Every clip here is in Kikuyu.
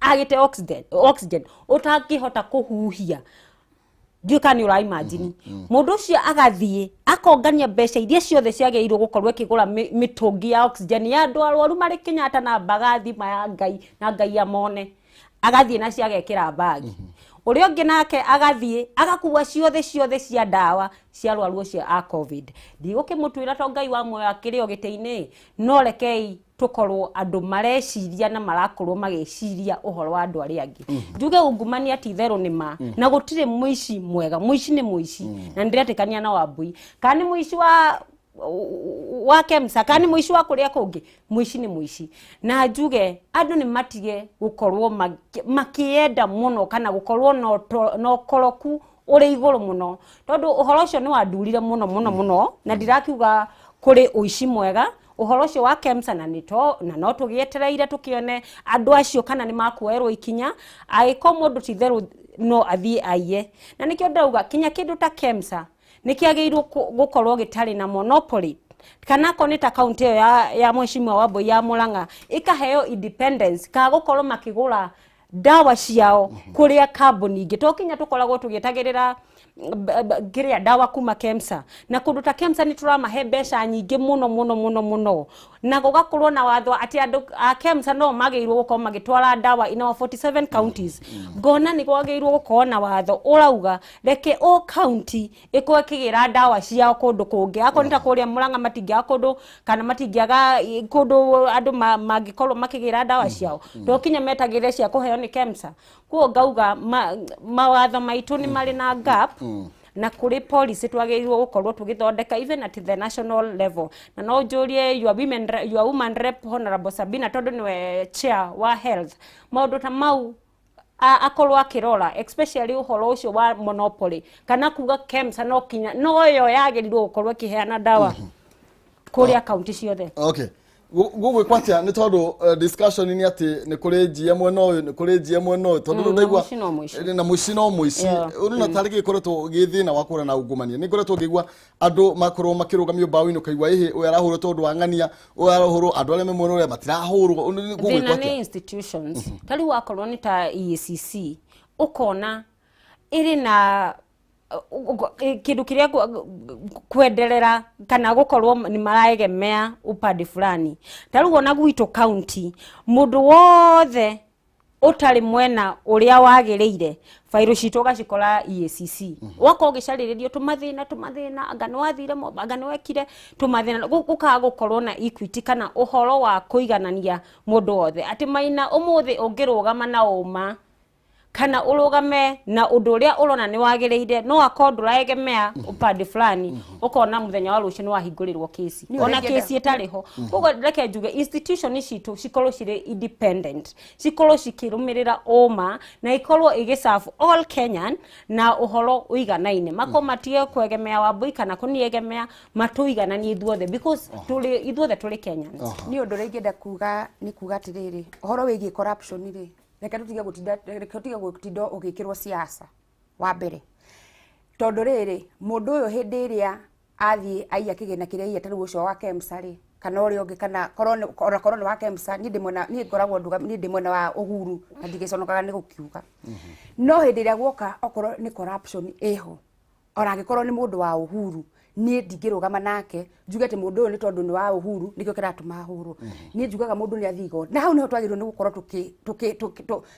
Agĩte oxygen ũtangĩhota kũhuhia. Ndiũĩ kana nĩ ũraimagine mũndũ ũcio agathiĩ akongania mbeca iria ciothe ciagĩrĩirwo gũkorwo ĩkĩgũra mĩtũngi ya oxygen ya andũ arwaru marĩ Kenyatta na Mbagathi maya Ngai na Ngai amone, agathiĩ nacio agekĩra mbagi. Ũrĩa ũngĩ nake agathiĩ agakua ciothe ciothe cia ndawa cia arwaru acio a COVID. Ndigũkĩmũtuĩra to Ngai wa muoyo akĩrĩ o gĩtĩ-inĩ, no rekei tũkorwo andũ mareciria na marakorwo magĩciria ũhoro wa andũ arĩa angĩ. Njuge ungumania ti itherũ nĩ ma na gũtirĩ mũici mwega, mũici nĩ mũici, na nĩndĩretĩkania na Wambui, kana nĩ mũici wa KEMSA kana nĩ mũici wa kũrĩa kũngĩ, mũici nĩ mũici. Na njuge andũ nĩ matige gũkorwo makĩenda mũno kana gũkorwo na ũkoroku ũrĩ igũrũ mũno, tondũ ũhoro ũcio nĩ wandurire mũno mũno mũno, na ndirakiuga kũrĩ ũici mwega ũhoro ũcio wa KEMSA, na nĩto na no tũgĩetereire tũkĩone andũ acio kana nĩ makuoerwo ikinya. Angĩkorwo mũndũ ti itherũ no athiĩ aiye, na nĩkĩo ndauga kinya kĩndũ ta KEMSA nĩ kĩagĩrĩirwo gũkorwo gĩtarĩ na monopoly, kana akorwo nĩ ta kaunti ĩyo ya Mheshimiwa Wambui ya Murang'a ĩkaheo independence kana gũkorwo makĩgũra ndawa ciao kũrĩa kambuni ingĩ, to kinya tũkoragwo tũgĩetagĩrĩra kĩrĩa ndawa kuma KEMSA. Na kũndũ ta KEMSA nĩ tũramahe mbeca nyingĩ mũno mũno mũno mũno, na gũgakorwo na watho atĩ andũ a KEMSA no magĩrĩirwo gũkorwo magĩtwara ndawa in our 47 counties. Ngona nĩ kwagĩrĩirwo gũkorwo na watho ũrauga reke o county ĩkorwo ĩkĩgĩra ndawa ciao kũndũ kũngĩ. Akorwo nĩ ta kũrĩa Murang'a matingĩaga kũndũ kana matingĩaga kũndũ andũ mangĩkorwo makĩgĩra ndawa ciao, to kinya metagĩrĩre cia kũheo nĩ KEMSA. Koguo ngauga mawatho maitũ nĩ marĩ na gap, na kũrĩ policy twagĩrĩirwo gũkorwo tũgĩthondeka even at the national level. Na no njũrie your woman rep, Honorable Sabina, tondũ nĩwe chair wa health, maũndũ ta mau akorwo akĩrora, especially ũhoro ũcio wa monopoly kana kuga KEMSA no kinya no yo yagĩrĩirwo gũkorwo ĩkĩheana ndawa kũrĩa kaunti ciothe. Okay, gũgwĩkwo atĩa? Nĩ tondũ discussion nĩ atĩ nĩ kũrĩ njia mwena ũyũ, nĩ kũrĩ njia mwena ũyũ, tondũ rĩu ndaigua Mũici no mũici. Na mũici no mũici. Ũrona tarĩ gĩkoretwo gĩ thĩna wa kũrana ungumania. Nĩ ngoretwo ngĩigua andũ makorwo makĩrũgamio mbaũ-inĩ, ũkaigua ĩhĩ ũyũ arahũrwo tondũ wa ng'ania, ũyũ arahũrwo, andũ arĩa me mwena ũrĩa matirahũrwo. Gũgwĩkwo Thĩna atĩa? Nĩ institutions. Ta rĩu wakorwo nĩ ta EACC, ũkona ĩrĩ na kĩndũ kĩrĩa kwenderera kana gũkorwo nĩ maraegemea upande fulani. Ta rĩu ona gwitũ county, mũndũ wothe ũtarĩ mwena ũrĩa wagĩrĩire, bairũ citũ ũgacikora EACC. Wakorwo ũgĩcarĩrĩrio tũmathĩna tũmathĩna, anga nĩ wathire anga nĩ wekire tũmathĩna, gũkaga gũkorwo na equity kana ũhoro wa kũiganania mũndũ wothe, atĩ Maina ũmũthĩ ũngĩrũgama na ũma kana ũrũgame na ũndũ ũrĩa ũrona nĩ wagĩrĩire, no akorwo ndũraegemea upande fulani, ũkona mũthenya wa rũciũ nĩ wahingũrĩrwo kesi Nĩ ona ũrĩa kesi ĩtarĩ ho. Koguo reke njuge institution citũ cikorwo cirĩ independent, cikorwo cikĩrũmĩrĩra ũma na ikorwo ĩgĩserve all Kenyan na ũhoro ũiganaine, makorwo matige kwegemea Wambui kana kũniegemea, matũigananie ithuothe, because tũrĩ ithuothe tũrĩ Kenyans. Nĩ ũndũ ũrĩa ingĩenda kuga nĩ kuga atĩrĩrĩ, ũhoro wĩgiĩ corruption rĩ, reke tũtige gũtinda ũgĩkĩrwo siasa wa mbere, tondũ rĩrĩ, mũndũ ũyũ hĩndĩ ĩrĩa athiĩ aiya kĩgĩna kĩrĩa aiya, ta rĩu ũcio wa KEMSA rĩ, kana ũrĩa ũngĩ, kana korwo ona korwo nĩ wa KEMSA, niĩ ndĩ mwena, niĩ ngoragwo nduga, niĩ ndĩ mwena wa Uhuru na ndigĩconokaga nĩ gũkiuga. No hĩndĩ ĩrĩa guoka okorwo nĩ corruption ĩho, ona angĩkorwo nĩ mũndũ wa Uhuru, niĩ ndingĩrũgama nake njuge atĩ mũndũ ũyũ nĩ tondũ nĩ wa Uhuru nĩkĩo kĩratũma ahũrwo. Niĩ njugaga mũndũ nĩ athiĩ igoti, na hau nĩho twagĩrĩirwo nĩ gũkorwo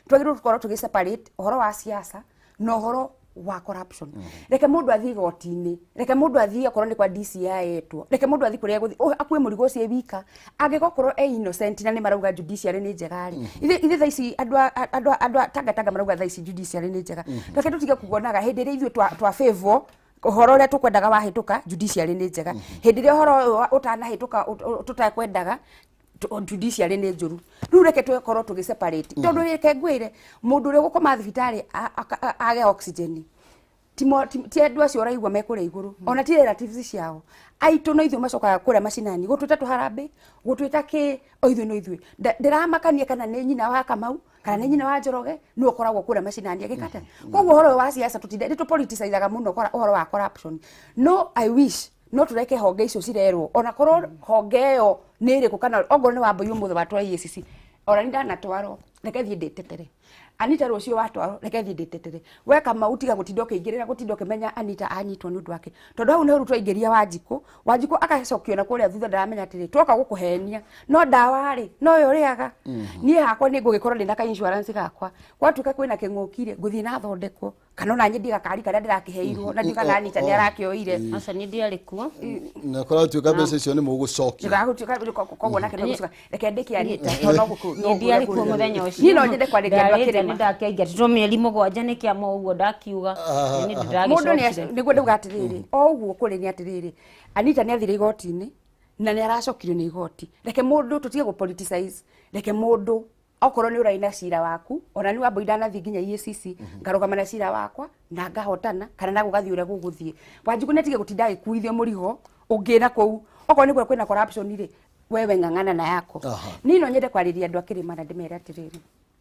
twagĩrĩirwo gũkorwo tũgĩ separate ũhoro wa siasa na ũhoro wa corruption. Reke mũndũ athiĩ igoti-inĩ, reke mũndũ athiĩ okorwo nĩ kwa DCI etwo, reke mũndũ athiĩ kũrĩa egũthiĩ, akue mũrigo ũcio e wika angĩgokorwo e innocent. Na nĩ marauga judiciary nĩ njega rĩ, ithe thaa ici andũ a Tanga Tanga marauga thaa ici judiciary nĩ njega. Reke tũtige kuonaga hĩndĩ ĩrĩa ithuĩ twa favor ũhoro ũrĩa tũkwendaga wahĩtũka, judiciary nĩ njega. Hĩndĩ ĩrĩa ũhoro ũyũ ũtanahĩtũka tũtakwendaga, judiciary nĩ njũru. Rĩu reke tũkorwo tũgĩ separate, tondũ reke ngwĩre, mũndũ ũrĩa ũgũkoma thibitarĩ age oxygen ti andũ acio ũraigua me kũrĩa igũrũ, ona ti relatives ciao aitũ, no ithuĩ macokaga kũrĩa macinani gũtwĩta tũharambĩ, gũtwĩta kĩ, o ithuĩ no ithuĩ. Ndĩramakania kana nĩ nyina wa Kamau kana nĩ nyina wa Njoroge nĩ ũkoragwo kũrĩa macinani agĩkata. Koguo ũhoro ũyũ wa siasa tũtinde nĩ tũpoliticizaga mũno ũhoro wa corruption. No I wish no tũreke honge icio cirerwo, ona korwo honge ĩyo nĩ ĩrĩkũ, kana ongorwo nĩ Wambui ũmũthĩ watwara EACC, ona nĩ ndanatwarwo. Reke thiĩ ndĩtetere. Anita rũciũ watwarwo, reke thiĩ ndĩtetere. We Kamau, tiga gũtinda ũkĩingĩrĩra, gũtinda ũkĩmenya Anita anyitwo nĩ ũndũ wake, tondũ hau nĩho rĩu twaingĩria Wanjikũ. Wanjikũ agacokio na kũrĩa thutha, ndaramenya atĩrĩ, twoka gũkũhenia no ndawa rĩ noyo ũrĩaga. Niĩ hakwa nĩ ngũgĩkorwo ndĩna ka insurance gakwa, gwatuĩka kwĩna kĩng'ũki rĩ, ngũthiĩ na thondekwo, kana ona nyendie gakari karĩa ndĩrakĩheirwo, na ndiũĩ kana Anita nĩ arakĩoire. Aca, niĩ ndiarĩ kuo. Na korwo mbeca icio nĩ mũgũcokia. Ndĩragũtuĩka koguo nake ndagũcoka, reke ndĩke Anita, tondũ no Niĩ ndiarĩ kuo mũthenya ũcio. Niĩ no nyende kwarĩria andũ a Ndarĩ nja, kĩrĩma. nĩ ndakĩingatĩtwo mĩeri 7 nĩ kĩama, ũguo ndakiuga. Nĩ Mũndũ nĩ ndĩragĩcokire. Nĩguo ndauga atĩrĩrĩ, o ũguo kũrĩ nĩ atĩrĩrĩ, Anita nĩ athire igoti-inĩ na nĩ aracokirio nĩ igoti. Reke mũndũ tũtige gũ politicize, reke mũndũ okorwo nĩ ũraina cira waku, ona nĩ wambo idanathiĩ nginya EACC ngarũgama na cira wakwa na ngahotana, kana na gũgathiĩ ũrĩa gũgũthiĩ. Wanjikũ nĩ atige gũtinda agĩkuithio mũrigo ũngĩ na kũu. Okorwo nĩ kwĩna corruption rĩ, wewe ng'ang'ana na yako. Niĩ no nyende kwarĩria andũ a kĩrĩma na ndĩmere atĩrĩrĩ,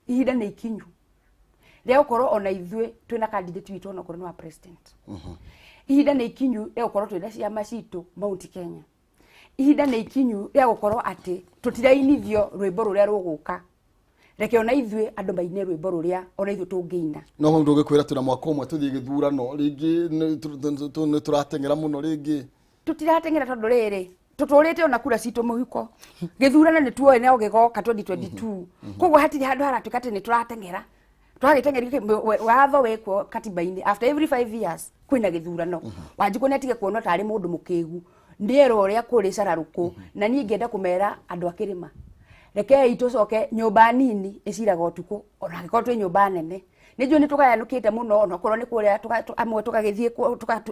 ihinda nĩ ikinyu rĩa gũkorwo ona ithuĩ twĩna candidate witũ, ona okorwo nĩ wa president. Ihinda nĩ ikinyu rĩa gũkorwo twĩna ciama citũ Mount Kenya. Ihinda nĩ ikinyu rĩa gũkorwo atĩ tũtirainithio rwĩmbo rũrĩa rũgũka. Reke ona ithuĩ andũ maine rwĩmbo rũrĩa ona ithuĩ tũngĩina. No hau ndũgĩkwĩra twĩna mwaka ũmwe tũthiĩ gĩthurano rĩngĩ, nĩ tũrateng'era mũno rĩngĩ. Tũtirateng'era, tondũ rĩrĩ, tũtũrĩte ona kura citũ mũhuko. Gĩthurano nĩ tuoĩ no gĩgoka 2022, koguo hatirĩ handũ haratuĩka atĩ nĩ tũrateng'era. Twagĩteng'eria watho wĩkuo katiba-inĩ, after every 5 years kwĩna gĩthurano. Wanjikũ nĩ atige kuonwo tarĩ mũndũ mũkĩgu, nĩerwo ũrĩa kũrĩ cararũkũ. Na niĩ ingĩenda kũmera andũ a kĩrĩma, rekei tũcoke nyũmba nini ĩciraga ũtukũ, ona angĩkorwo twĩ nyũmba nene. Nĩ njũĩ nĩ tũgayanũkĩte mũno, onokorwo nĩ kũrĩa amwe tũgagĩthiĩ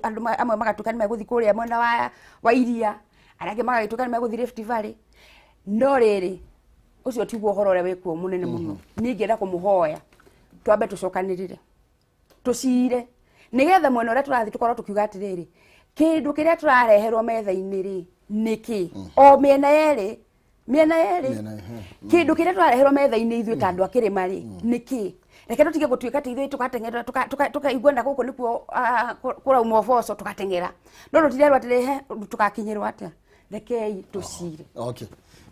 andũ amwe magatuĩka nĩ megũthiĩ kũrĩa mwena wa iria, arĩa angĩ magagĩtuĩka nĩ megũthiĩ Rift Valley, no rĩrĩ, ũcio tiguo ũhoro ũrĩa wĩkuo mũnene mũno. Niĩ ingĩenda kũmũhoya twambe tũcokanĩrĩre, tũcire, nĩgetha mwena ũrĩa tũrathiĩ tũkorwo tũkiuga atĩrĩrĩ, kĩndũ kĩrĩa tũrareherwo metha-inĩ rĩ nĩkĩ, o mĩena yerĩ, mĩena yerĩ. Mĩena, ehe. Kĩndũ kĩrĩa tũrareherwo metha-inĩ ithuĩ ta andũ a kĩrĩma rĩ nĩkĩ. Reke tũtige gũtuĩka atĩ ithuĩ tũgateng'era, tukaigua na gũkũ nĩkuo kũrauma ũboco, tũgateng'era, no tũtirerwo atĩrĩ, he tũgakinyĩrwo atĩa. Rekei tũcire. Okay,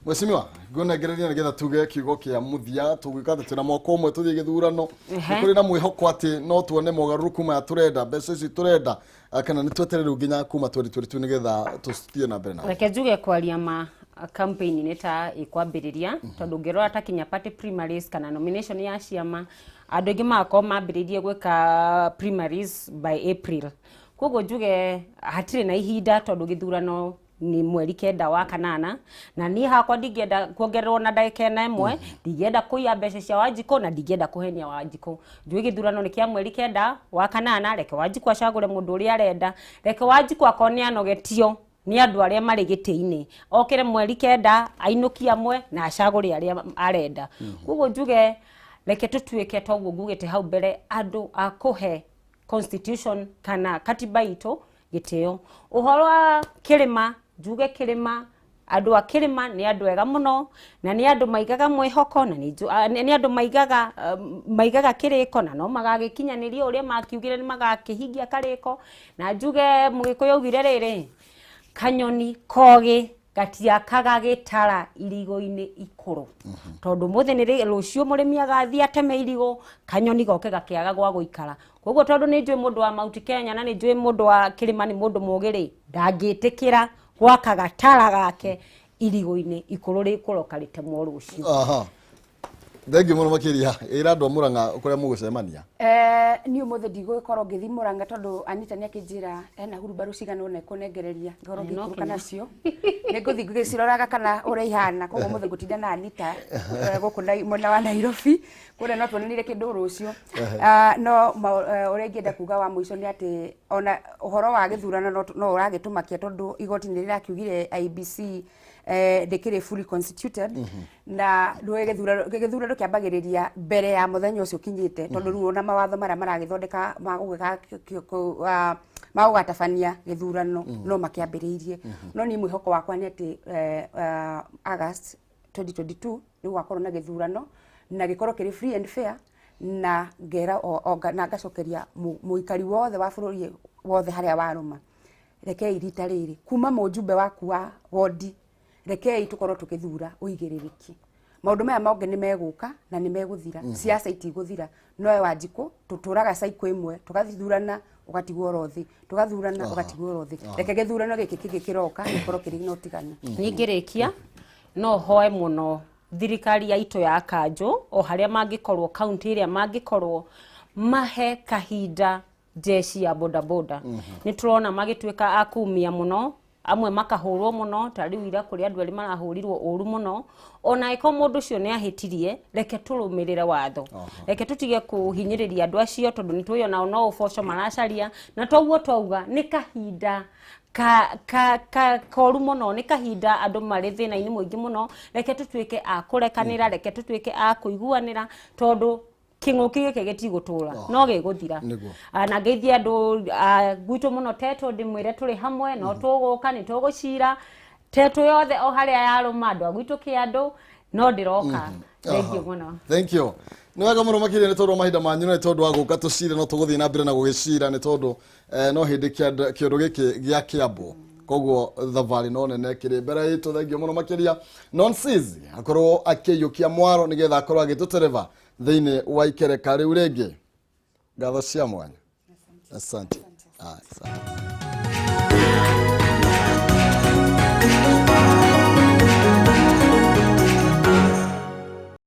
Mheshimiwa, nguonengereria nigetha tuge kiugo kia muthia. Tũgwĩka atĩ twĩna mwaka ũmwe tũthiĩ gĩthurano. Nĩ kũrĩ na mwĩhoko atĩ no tuone mogarũrũku maya tũrenda, mbeca ici tũrenda, kana nĩ tweterere rĩu nginya kuma 2022 nĩgetha tũthiĩ na mbere na Reke njuge, kwaria ma, campaign nĩ ta ĩkwambĩrĩria, tondũ ũngĩrora ta kinya party primaries kana nomination ya ciama, andũ aingĩ magakorwo mambĩrĩirie gwĩka primaries by April. Koguo njuge hatirĩ na ihinda, tondũ gĩthurano nĩ mweri 9 wa kanana, na niĩ hakwa ndingĩenda kuongererwo na ndagĩka ĩna ĩmwe. Ndingĩenda kũiya mbeca cia Wanjikũ na ndingĩenda kũhenia Wanjikũ. Njũĩ gĩthurano nĩ kĩa mweri 9 wa kanana. Reke Wanjikũ acagũre mũndũ ũrĩa arenda. Reke Wanjikũ akorwo nĩ anogetio nĩ andũ arĩa marĩ gĩtĩ-inĩ, okĩre mweri 9, ainũkie amwe na acagũre arĩa arenda. Koguo njuge reke tũtuĩke toguo ngugĩte hau mbere, andũ a kũhe constitution kana katiba itũ gĩtĩo. Ũhoro wa kĩrĩma, njuge kĩrĩma, andũ a kĩrĩma nĩ andũ ega mũno, na nĩ andũ maigaga mwĩhoko, na nĩ andũ maigaga kĩrĩko, na no magagĩkinyanĩria ũrĩa makiugire, nĩ magakĩhingia karĩko. Na njuge Mũgĩkũyũ augire rĩrĩ, kanyoni kogĩ gatiakaga gĩtara irigũ-inĩ ikũrũ, tondũ mũthĩ nĩ rũciũ mũrĩmi agathiĩ ateme irigũ, kanyoni goke gakĩaga gwa gũikara. Koguo tondũ nĩ njũĩ mũndũ wa Mount Kenya na nĩ njũĩ mũndũ wa kĩrĩma nĩ mũndũ mũgĩ rĩ, ndangĩtĩkĩra gwaka gatara gake irigũ-inĩ ikũrũ rĩkũroka rĩtemwo rũciũ. Aha, thengiũ mũno makĩria. Ĩra andũ a Mũrang'a kũrĩa mũgũcemania. Niĩ ũmũthĩ ndigũgĩkorwo ngĩthiĩ Mũrang'a, tondũ Anita nĩ akĩnjĩra ena hurumbarũ cigana ũna ekũnengereria ngorwo Eh, no ngĩikũrũka kinya. Nacio nĩ ngũthiĩ ngĩciroraga kana ũrĩa ihana. Koguo ũmũthĩ ngũtinda na Anita gũkũ mwena wa Nairobi kũrĩa, no tuonanire kĩndũ rũciũ. No ũrĩa ingĩenda kuga wa mũico nĩ atĩ ona ũhoro wa gĩthurano no ũragĩtũmakia, tondũ igoti nĩ rĩrakiugire IEBC ndĩkĩrĩ fully constituted, na rũĩ gĩthurano kĩambagĩrĩria mbere ya mũthenya ũcio ũkinyĩte, tondũ rĩu ona mawatho marĩa maragĩthondeka ma gũgatabania gĩthurano no makĩambĩrĩirie. No niĩ mwĩhoko wakwa nĩ atĩ August 2022 nĩ gũgakorwo na gĩthurano na gĩkorwo kĩrĩ free and fair, na ngera na ngacokeria mũikari wothe wa bũrũri wothe harĩa warũma, rekei rita rĩrĩ kuma mũjumbe waku wa wodi, rekei tũkorwo tũgĩthura ũigĩrĩrĩki. Maũndũ maya mangĩ nĩ megũka na nĩ megũthira. Siasa itigũthira. No we Wanjikũ, tũtũraga cycle ĩmwe, tũgathurana ũgatigwo oro thĩ, tũgathurana ũgatigwo oro thĩ. Reke gĩthurano gĩkĩ kĩngĩ kĩroka gĩkorwo kĩrĩ na ũtiganu. Ningĩrĩkia no hoe mũno thirikari ya itũ ya kanjũ, o harĩa mangĩkorwo, kaunti ĩrĩa mangĩkorwo, mahe kahinda jeshi ya bodaboda. Nĩ tũrona magĩtuĩka a kumia mũno, amwe makahũrwo mũno, ta rĩu ira kũrĩ andũ erĩ marahũrirwo ũru mũno. Ona angĩkorwo mũndũ ũcio nĩ ahĩtirie, reke tũrũmĩrĩre watho, reke tũtige kũhinyĩrĩria andũ acio, tondũ nĩ tũĩ onao no ũboco maracaria. Na toguo twauga nĩ kahinda ka ka ka koru mũno, nĩ kahinda andũ marĩ thĩna-inĩ mũingĩ mũno. Reke tũtuĩke a kũrekanĩra, reke tũtuĩke a kũiguanĩra, tondũ kĩng'ũki gĩkĩ gĩtigũtũra, no gĩgũthira. Na ngeithie andũ gwitũ mũno Tetũ, ndĩmwĩre tũrĩ hamwe, no tũgũka, nĩ tũgũcira Tetũ yothe o harĩa yarũma, andũ a gwitũ kĩandũ no ndĩroka. Thank you mũno. Thank you. Nĩ wega mũno makĩria nĩ tondũ wa mahinda manyu na nĩ tondũ wa gũka tũcire. No tũgũthiĩ na mbere na gũgĩcira, nĩ tondũ no hĩndĩ kĩondo gĩkĩ gĩa kĩambwo, koguo thabarĩ no nene kĩrĩ mbere itũ. Thank you mũno makĩria. Nonsis akorwo akĩiyũkia mwaro nĩgetha akorwo agĩtũtereba thĩinĩ wa ikereka rĩu rĩngĩ. Ngatho cia mwanya, asante. Ah, asante.